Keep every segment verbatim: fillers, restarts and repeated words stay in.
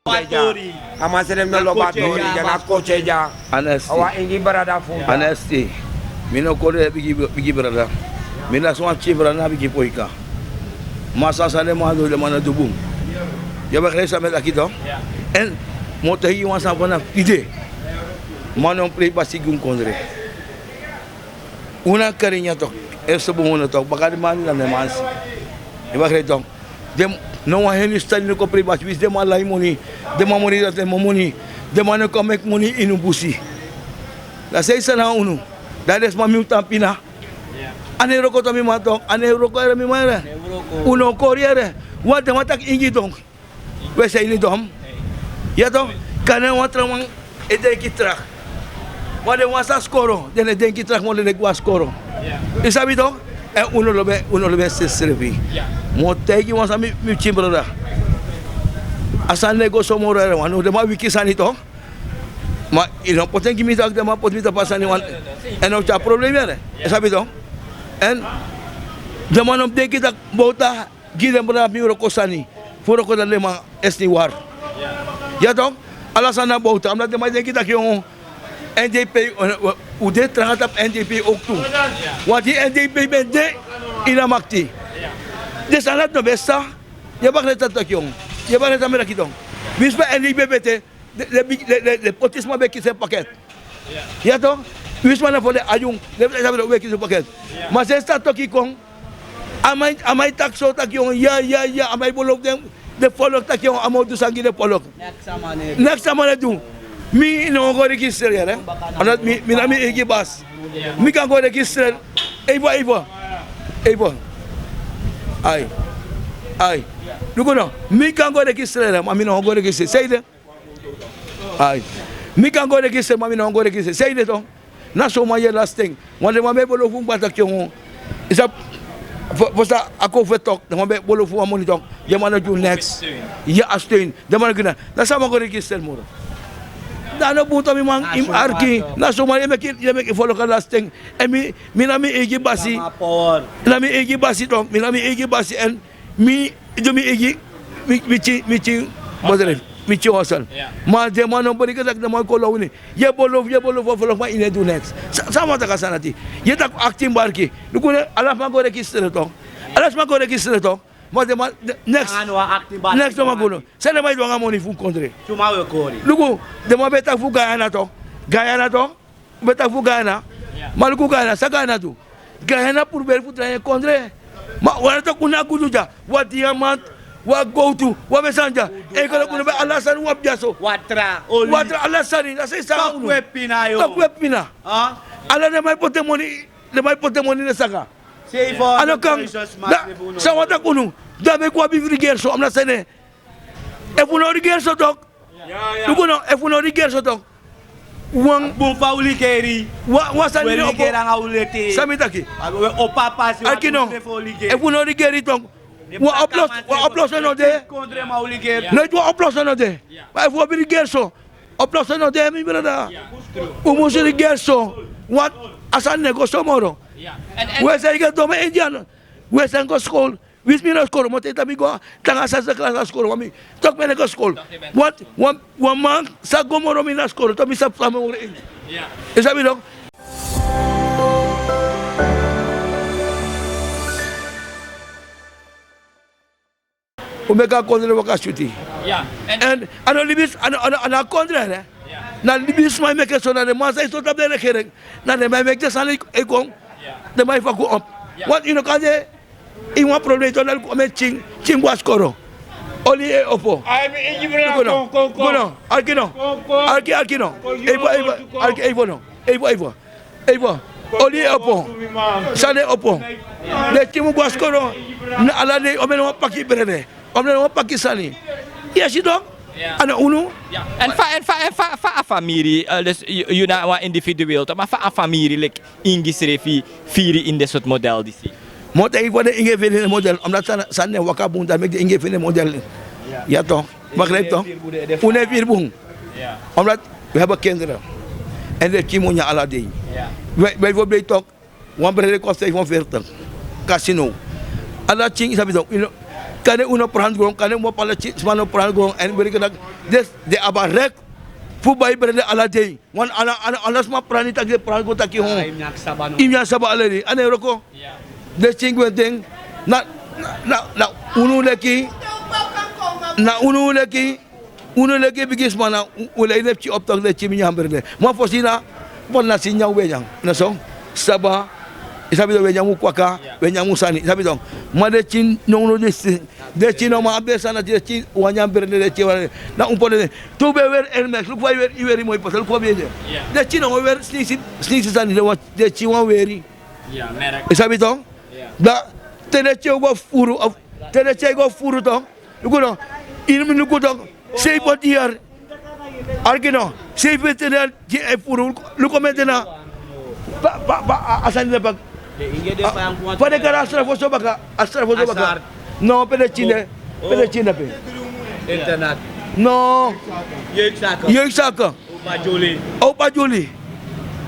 A man srefi no lobi a tori, den na koche dya. Honestly. Awa ingi brada fu. Honestly. Mi no kori bigi, bigi brada. Mi na swan chief brada na bigi poika. Ma san san den man du, den man no du bun. Yu e begrijp san mi e taki tok? En mi o taigi wan sani fu na tide. Man no prei basi gi un kondre. Un na Karinya tok. Efu so bun un no tok. Baka den man na den man si. Yu e begrijp tok? Den no wan heni stadi no kon prei basi, winsi den man lai moni, den man moni dati den man moni, den man no kon meki moni ini un busi. Dan san e sani na unu? Dan den sma mi un tan pina. A no e wroko tok mi man tok, a no e wroko yere mi man yere. Un no kori yere. Wan den man taki ingi tok. We sei ini dom. Ya tok, kande wan trawan e denki tra. Ma den wan sa skoro, den e denki tra, ma den e gwe a skoro. Yu sabi tok? En un no lobi, un no lobi en srefsrefi. Mi o taigi wan sani mi, mi pikin brada. A sani no e go so moro yere wan, no, den man wiki sani tok. Ma yu no poti en gi mi tok, den man poti mi tapu a sani wan. En no tyari problem yere. Yu sabi tok? En den man no denki taki bowta gi den brada mi wroko sani. Fu wroko dati den man esni wari. Ya tok? Ala sani na bowta, omdat den man e denki taki yon N D P, un de tranga tapu N D P ook tu. Want di N D P ben de ini a makti, den sani dati no ben sa. Yu e begrijp san mi e taki tok? Yu e begrijp san mi e taki tok? Winsi pe N D P ben de, den, den, den, den, den poti sma ben kisi en paket. Ya tok? Winsi sma na fu den ayun, den, den, den, den ben kisi en paket. Ma sensi a toki kon, a man, a man e taki so taki yon, ya, ya, ya, a man e belofu den, den folok taki yon, a man o du sani gi den folok. Neks a man e du. Mi no o go registreer yere. Omdat mi, mi na mi eigi basi. Mi kan go registreer. Even, even. Even. Ai. Ai. Luku no. Mi kan go registreer, ma mi no o go registreer. San ede? Ai. Mi kan go registreer, ma mi no o go registreer. San ede tok? Na so man yere lasting. Want den man ben e belofu un kba taki yon. Yu sabi, fo, fosi a kon fu tok, den man ben e belofu wan moni tok. Den man no gi un neks. Ya, a steun. Den man no gi un neks. Dan san man go registreer moro? Dan a no bun tok mi man, yu mus arki. Na so man, yu e meki, yu e meki folok a lasting. En mi, mi na mi eigi basi. Na mi eigi basi tok. Mi na mi eigi basi en mi du mi eigi, mi, mi pikin, mi pikin, bodre, mi pikin wan sani. Ma den man no bari taki den man kon lawni. Yu e belofu, yu e belofu, belofu, ma yu no e du neks. San, san man taki a sani dati? Yu e taki aktin barki. Luku no, ala sma go registreer tok. Ala sma go registreer tok. Ma den man, neks. Neks no man go no. San den man e du nanga moni fu un kondre? Luku, den man ben e taki fu Guyana tok. Guyana tok. Un ben taki fu Guyana. Ma luku Guyana, san Guyana du? Guyana proberi fu drai en kondre. Ma un no taki un na gudu dya. Wan diamant, wan gowtu, wan ben sani dya. En kon luku un no ben, ala sani un abi dya so. Watra, oli. Watra, ala sani, na san e sani unu. Tok we pina. Ala den man e poti den moni, den man e poti den moni na saka. A no kan. San wan taki unu? Dan meki un abi fu rigeri so, a mus na sani. Efu un no rigeri so tok. Luku no, efu un no rigeri so tok. Wan bun fa un ligeri. Wan, wan sani no e opo. San mi taki? Arki no. Efu un no rigeri tok. Wan oplos, wan oploso no de. No, wan oploso no de. Ma efu un abi rigeri so, oploso no de, mi brada. Un mus rigeri so. Want a sani no e go so moro. We seni go dome Indian. We seni go skol. Winsi mi no skoro, mi o taigi taki mi go nanga sasi klas na skoro, ma mi tok mi no go skoro. Wan, wan, wan man sa go moro mi na skoro, tok mi sabi fa mi o ini. Yu sabi tok? Un meki a kondre waka switi. En a no libis, a no, a no, a no a kondre, ne? Na libisma e meki so, na den man san e so tapu den regering. Na den man e meki den sani e kon. Den man e fak un op. Want yu no kan de ini wan problem, yu tok, dan luku omeni pikin, pikin go na skoro. Oli e opo. Luku no. Kon, kon, kon. Luku no. Arki no. Kon, kon. Arki, arki no. Kon, kon. Efu, efu, arki, efu no. Efu, efu. Efu. Oli e opo. Sani e opo. Den pikin mu go na skoro. Na ala dei omeni wan paki brede. Omeni wan paki sani. Yu e si tok? A no unu. En fa, en fa, en fa, fa a famiri, eh, dus yu, yu na wan individueel tok, ma fa a famiri leki ingi srefi firi ini den sortu model disi? Mi o taigi yu fa den ingi e firi den model, omdat san, san no e waka bun, dan meki den ingi e firi den model. Ya tok, begrijp tok? Un no e firi bun. Omdat we hebben kinderen. En den pikin mu nyan ala dei. Wij, bijvoorbeeld tok, wan brede kost vijfenveertig. Casino. Ala pikin, yu sabi tok, yu no, Kande un no prani gron, kande un papala sma no prani gron, èn breki dati. Den abi a rek fu bai brede ala dei. Wan ala sma prani taki den prani go taki hon. Imi a saba ala dei a no e wroko. Den skin gwe den na unu leki, na unu leki. Unu leki bigisma na un leki den pikin optok den pikin mi nyan brede. Ma fosi na poti na si nyan un ben e nyan na so saba. Yu sabi don, un e nyan un kwaka, un e nyan un sani, yu sabi don. Ma den pikin nownow disi, den pikin no man abi den sani dati, den pikin wani nyan brede, den pikin wani. Na un poti den. Te un ben weri elmes, luku fa yu weri moi pasa, luku fa mi e de. Den pikin no man weri sneisi sani, den pikin wani weri. Yu sabi don. Da te den pikin o go fufuru, te den pikin o go fufuru don. Luku no, ini mi luku don. Sei poti yari. Arki no, sei poti yari gi e fufuru. Luku mi e de na. Ba ba ba a sani de baka. Fa den kari a strafoso baka, a strafoso baka. No, pe den pikin de, pe den pikin de pe. No. Yei saka. Opa Juli.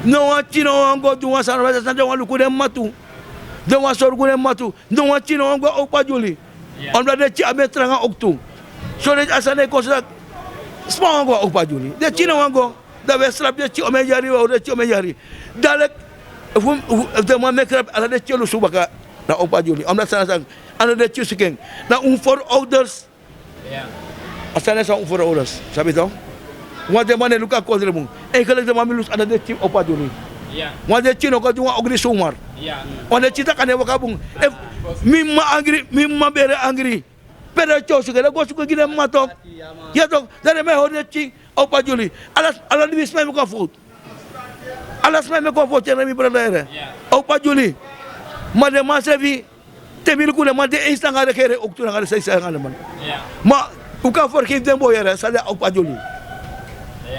No wan pikin no wani go du wan sani, wan sani den wani luku den mma tu. Den wani sori luku den mma tu. No wan pikin no wani go a Opa Juli. Omdat den pikin abi en tranga oktu. So den a sani e kon so dati sma wani go a Opa Juli. Den pikin no wani go. Da un e srapu den pikin omeni yari, un e hori den pikin omeni yari. Dalek efu den man meki srapu ala den pikin o lusu baka na Opa Juli. Omdat sani a sani a no den pikin suku en. Na un forouders. A sani san un forouders sabi don. Wan den man no e luku a kondre bun. Enkeliki den man mi lusu ala den pikin Opa Juli. Wan den pikin no kon du wan ogri sumar. Wan den pikin taki a no e waka bun. Efu mi mma angri, mi mma bere angri. Pe den e tyari suku en, den go suku gi den mma tok. Ya tok, dan den man e hori den pikin Opa Juli. Ala libisma e meki wan fowtu. Ala sma e meki wan fowtu, mi brada yere. Opa Juli. Ma den man srefi, te mi luku den man de eens nanga regering oktu nanga den sani nanga den man. Ma un kan fergefi den boi yere, san de a Opa Juli.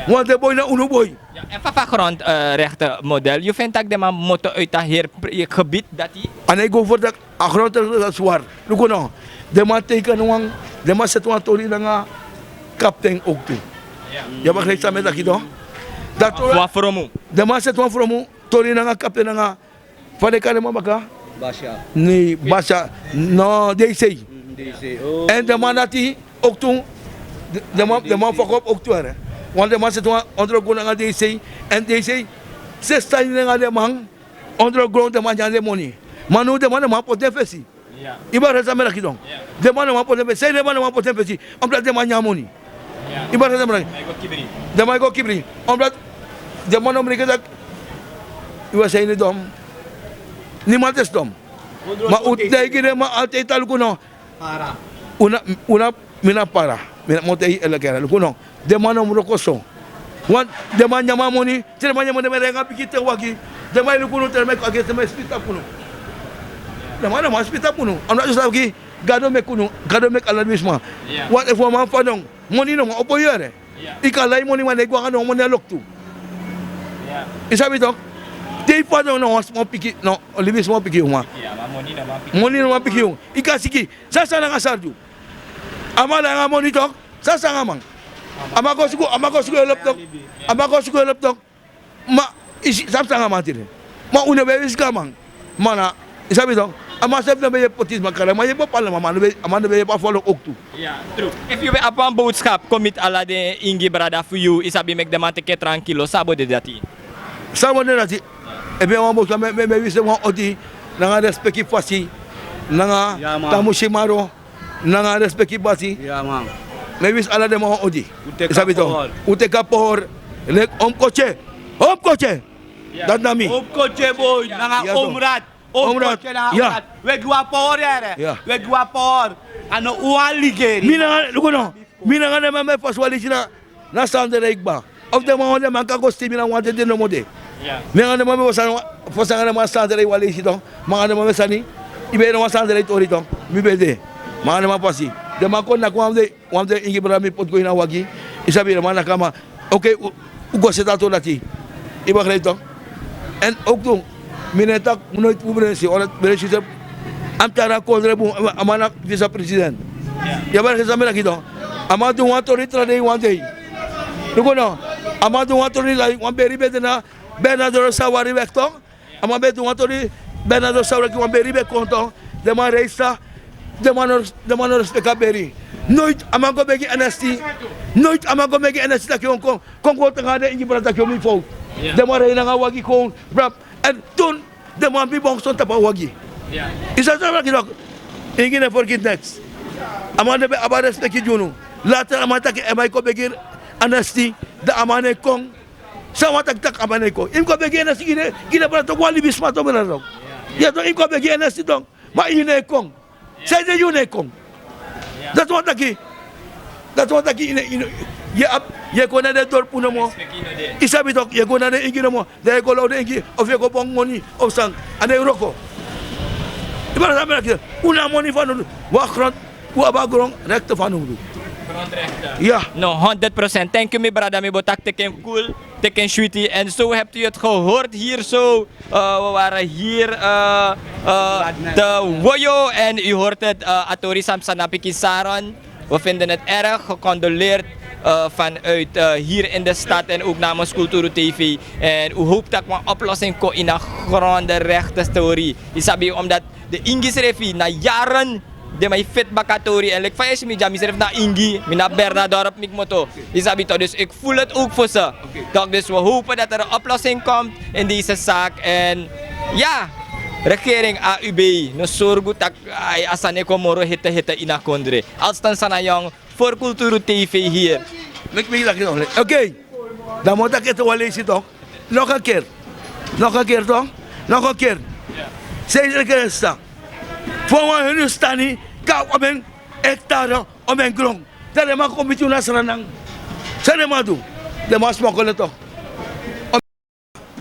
Want den boi na unu boi. Èn fa fu a grondrechten model, yu feni tak' den man moto uiti a heri gebied dati? A no e go fu tak' a grondrechten dati swari. Luku no, den man teiken wan, den man seti wan tori nanga kapten oktu. Yu abi a grijsa mi e taki don. Dati wan fromu. Den man seti wan fromu tori nanga kapten nanga, fa den e kari den man baka? Basha. Nei, Basha. No, deisei. Èn den man dati oktu, den man fokopu oktu yere. Want den man seti wan ondro gron nanga deisei. Èn deisei seti sani nanga den man ondro gron, den man nyan den moni. Ma now den man no man poti den fesi. Yu bari san mi e taki don. Den man no man poti den fesi. San ede den man no man poti den fesi? Omdat den man nyan moni. Yu bari san mi e taki. Den man e go kibri. Omdat den man no mriki tak' yu e saini don. Niman tesi don. Ma un taigi den man altide taki luku no. Para. Un na, un na, mi na para. Mi na moto e eleke yere. Luku no. Den man no mus wroko so. Want den man nyan a moni. Te den man nyan moni, den man e rei nanga pikin te wagi. Den man e luku unu te den man e kon, a gesi den man e spiti tapu unu. Den man no man spiti tapu unu. A no dati yu sabi taki Gado meki unu, Gado meki ala libisma. Want efu wan man fadon, moni no man opo yu yere. Yu kan lai moni, ma a no e go nanga no moni na loktu. Yu sabi tok. Te yu fadon na wan sma o piki, na libisma o piki yu, ma moni no man piki yu. Yu kan siki. San sani nanga sardu? A man lai nanga moni tok. San sani nanga a man? A man go suku, a man go suku help tok. A man go suku help tok. Ma yu si san psa nanga a man tide? Ma un no ben e wisi gi a man. Ma na, yu sabi tok, a man srefi no ben e yepi poti sma kari, a man yepi papala, ma a man no ben e yepi a folo oktu. Efu yu ben abi wan boodschap kon miti ala den ingi brada fu yu, yu sabi, meki den man teki en trankilo, san bo de dati? San bo de dati? Efu yu abi wan boodschap, mi e wisi den wan odi nanga respeki fasi, nanga tamusi maro, nanga respeki basi. Mi e wisi ala den man wan odi. Yu sabi tok. Un teki a power. Leki Omkotye. Omkotye. Dati na mi. Omkotye boi nanga Omrat. Omkotye nanga Omrat. Un e gi wan power yere. Un e gi wan power. A no un wan ligeri. Mi nanga, luku no. Mi nanga den man ben e fasi wan leisi na na Sandrij kba. Efu den man, den man kan go stibi na wan dede nomo de. Mi nanga den man ben e fasi nanga den man Sandrij wan leisi tok. Mi nanga den man ben e sani. Yu ben e no wan Sandrij tori tok. Mi ben de. Mi nanga den man fasi. Den man kon naki wan fu den, wan fu den ingi brada mi poti go ini a wagi. Yu sabi, den man naki a man. Oké, un go seti a tori dati. Yu begrijp tok. Èn oktu, mi no e taki noiti fu Brensi, omdat Brensi srefi a mus tyari a kondre bun, a man na visa-president. Yu begrijp san mi e taki tok. A man du wan tori tra dei wan dei. Luku no, a man du wan tori, wan beri ben de na Bernardo Sawari weki tok. A man ben du wan tori, Bernardo Sawari, wan beri ben kon tok. Den man reisi san Den man no, den man no respeki a beri. Noiti a man go begi N S T. Noiti a man go begi N S T taki yu o kon, kon go tanga den ingi brada taki yu o mi fowtu. Den man rei nanga wagi kon, brap. Èn tun den man ben bongson tapu a wagi. Yu sabi san mi taki, ingi no e fergiti neks. A man de ben abi a respeki gi unu. Later a man taki en man e kon begi N S T, dan a man no e kon. San wan taki taki a man no e kon? Yu mus kon begi N S T gi den, gi den brada tok, wan libisma tok, brada tok. Ya tok, yu mus kon begi N S T tok. Ma yu no e kon. Sanede yu no e kon? Dati wan taki, dati wan taki yu no, yu no, yu abi, yu e kon na den dorpu nomo. Yu sabi tok, yu e kon na den ingi nomo. Dan yu e kon low den ingi, of yu e kon bong moni, of san. A no e wroko. Yu brada san mi taki, un na moni fanowdu. Wan gron, un abi a gron rekte fanowdu. Ya. No, honderd procent. Thank you, mi brada, mi bo taki teken cool, teken switi. En zo hebt u het gehoord hier zo. Eh, we waren hier, eh, eh, de Woyo en u hoort het, eh, a tori san psa na pikin Saron. We vinden het erg, gecondoleerd, eh, vanuit, eh, hier in de stad en ook namens Kulturu T V. En u hoopt dat er een oplossing komt in een grondenrechte story. Yu sabi, omdat de Ingi srefi na jaren den man e feti baka tori. En leki fa yu e si mi dya, mi srefi na Ingi, mi na Bernadorp, mi kmoto. Yu sabi toch, dus ik voel het ook voor ze. Toch, dus we hopen dat er een oplossing komt in deze zaak. En ja, regering, A U B, no sorgu tak' a sani e kon moro hete hete ini a kondre. Alstan Sana Young voor Kulturu T V hier. Meki mi laki no. Oké. Dan mi o taki ete wan leisi tok. Nog een keer. Nog een keer tok. Nog een keer. Sei sreke den sisa. Fa wan Hindustani kan abi en hectare, abi en gron. Dan den man kon miti unu na Sranan. San den man du? Den man smokolo tok.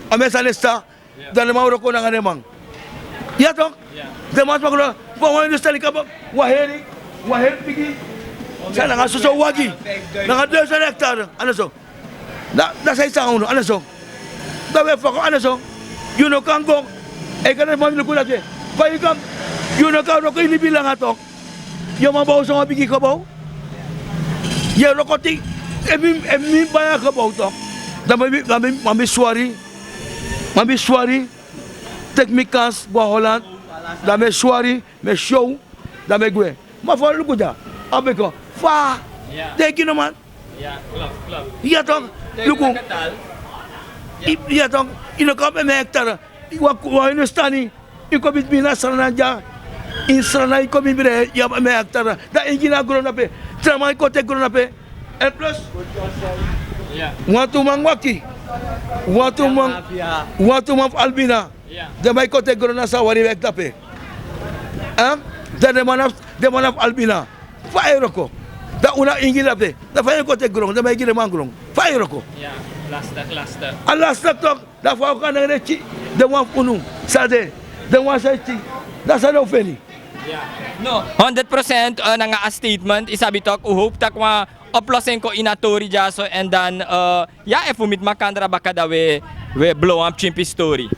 Abi en sani e sisa. Dan den man wroko nanga den man. Ya tok. Den man smokolo. Fa wan Hindustani kan abi wan heri, wan heri pikin sani nanga soso wagi. Nanga duizend hectare. A no so. Dan san yu san unu, a no so. Dan wi e foko, a no so. Yu no kan go. Èn yu kan, den man luku dati. Fa yu kan, yu no kan wroko, yu libi langa tok. Yu man bow son wan bigi gebouw. Yu e wroko te, efu mi, efu mi bai a gebouw tok. Dan mi, dan mi, mi swari. Mi swari. Teki mi kans go na Holland. Dan mi swari, mi show. Dan mi gwe. Ma fa luku dya, a beko fa. Denki no man. Ya tok. Luku. Ya tok. Yu no kan abi en hectare. Wan, wan Hindustani. Yu kon miti mi na Sranan dya. Ini Sranan yu kon miti mi, yu abi en hectare. Dan Ingi na gron drape. Tra man e kon teki gron drape. En plus, wantu man waki. Wantu man, wantu man fu Albina. Den man e kon teki gron na Sawari weki drape. Eh? Dan den man na, den man na fu Albina. Fa yu e wroko? Dan un na Ingi drape. Dan fa yu e kon teki gron? Den man e gi den man gron. Fa yu e wroko? Ya, lastig, lastig. A lastig tok. Dan fa un kan nanga den tyi, den wan fu unu san de, den wan san e tyi. Dan san den o feni? Ya. No, honderd procent, eh, nanga a statement, yu sabi tok, un howpu tak' wan oplossing kon ini a tori dyaso, èn dan, eh, ya, efu un miti makandra baka dan wi e, wi e blow wan pikin pisi tori.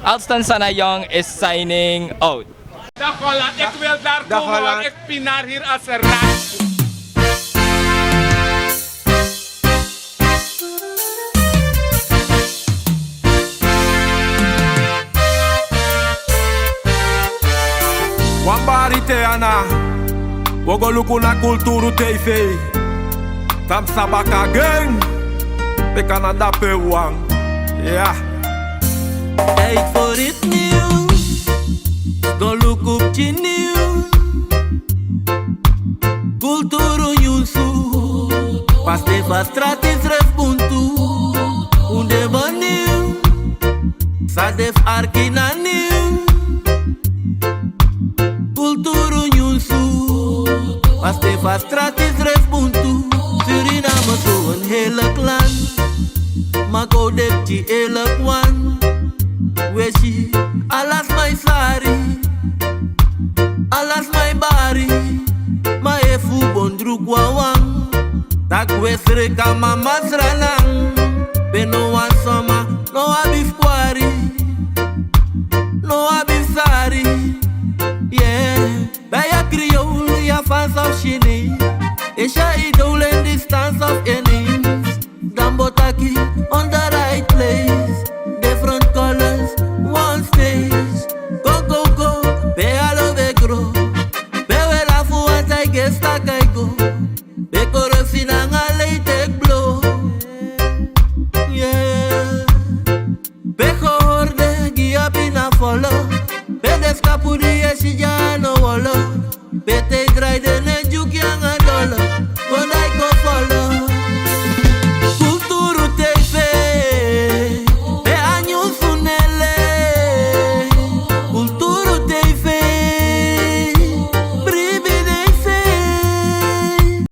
Alston Sana Young is signing out. Dag Holland, ik wil daar komen, want ik pinar hier als een rat. Wan bari te ana, wi o go luku na Kulturu T V. Tan psa baka gen, pe Canada pe wan. Ya. Tijd voor iets nieuws. Go luku pikin nieuws. Kulturu nyunsu. Paste fu a strati srefi buntu. Un de benieuwd. San de fu arki na nieuws. Kulturu nyunsu. Paste fu a strati srefi buntu. Suriname so een heerlijk land. Ma go deki elkwan. Wi e si ala sma e sari. Ala sma e bari. Ma efu un bon druku wawan, tak' wi e sreka mama Sranan. Pe no wan sma no abi fu kwari. No abi fu sari. Yeah. Bij a Creool, ya Frans of Chinees. Is ya idool in distance of innings. Dan bo taki on the right place. Different colors, one stage. Go, go, go, pe alo we gro. Pe we Esta kai go. Pe korosi nanga lei teki blo. Yeah. Pe hori de gi a pina folo. Pe den skapu di